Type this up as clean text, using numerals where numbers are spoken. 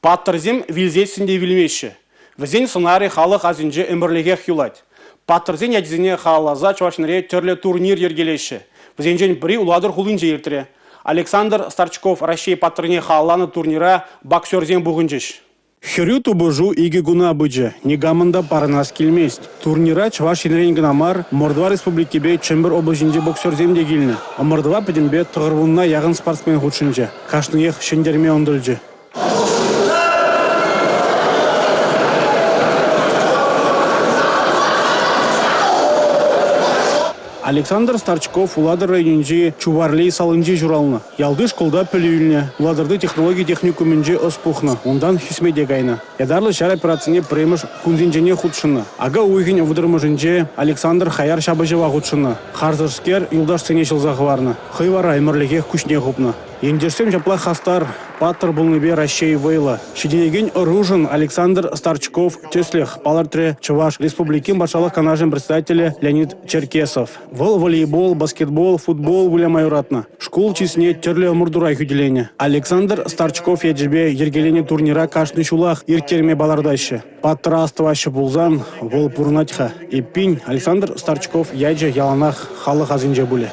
Паттӑрсем вилсессӗн те вилмеҫҫӗ. Вӗсен сӑнарӗ халӑх асӗнче ӗмӗрлӗхех юлать. Паттӑрсен ячӗсене халалласа Чӑваш Енре тӗрлӗ турнир йӗркелеҫҫӗ. Вӗсенчен пӗри Улатӑр хулинче иртрӗ. Александр Старчков Раҫҫей паттӑрне халалланӑ турнира боксерсем пухӑнчӗҫ. Хӗрӳ тупӑшу икӗ куна пычӗ. Никамӑн та парӑнас килмест. Турнира Чӑваш Енрен кӑна мар, Мордва Республикипе Чӗмпӗр облаҫӗнчи боксерсем те килнӗ. Ӑмӑртӑва пӗтӗмпе 90 яхӑн спортсмен хутшӑнчӗ. Кашниех ҫӗнтерме ӑнтӑлчӗ. Александр Старчков Улатӑр районӗнчи Чуварлей салинче ҫуралнӑ. Ялти шкулта пӗлӳ илнӗ, Улатӑрти технологи техникумӗнче ӑс пухнӑ, унтан хӗсмете кайнӑ. Ятарлӑ ҫар операцине пӗрремӗш кунсенченех хутшӑннӑ. Ака уйӑхӗн 30-мӗшӗнче Александр хаяр ҫапӑҫӑва хутшӑннӑ. Харсӑрскер юлташсене ҫӑлса хӑварнӑ. Хӑй вара ӗмӗрлӗхех куҫне хупнӑ. Ентешсем ҫапла хастар, паттӑр пулнипе Раҫҫей вӑйлӑ. Ҫитӗнекен ӑрушӑн Александр Старчков тӗслӗх, палӑртрӗ Чӑваш Республикин Патшалӑх Канашӗн Председателӗ Леонид Черкесов. Вӑл волейбол, баскетбол, футбол выляма юратнӑ. Шкул чысне тӗрлӗ ӑмӑртура хӳтӗленӗ. Александр Старчков ячӗпе йӗркеленӗ турнира кашни ҫулах ирттерме палӑртаҫҫӗ. Паттӑра астӑваҫҫӗ пулсан, вӑл пурӑнать-ха. Эппин, Александр Старчков ячӗ яланах халӑх асӗнче пулӗ.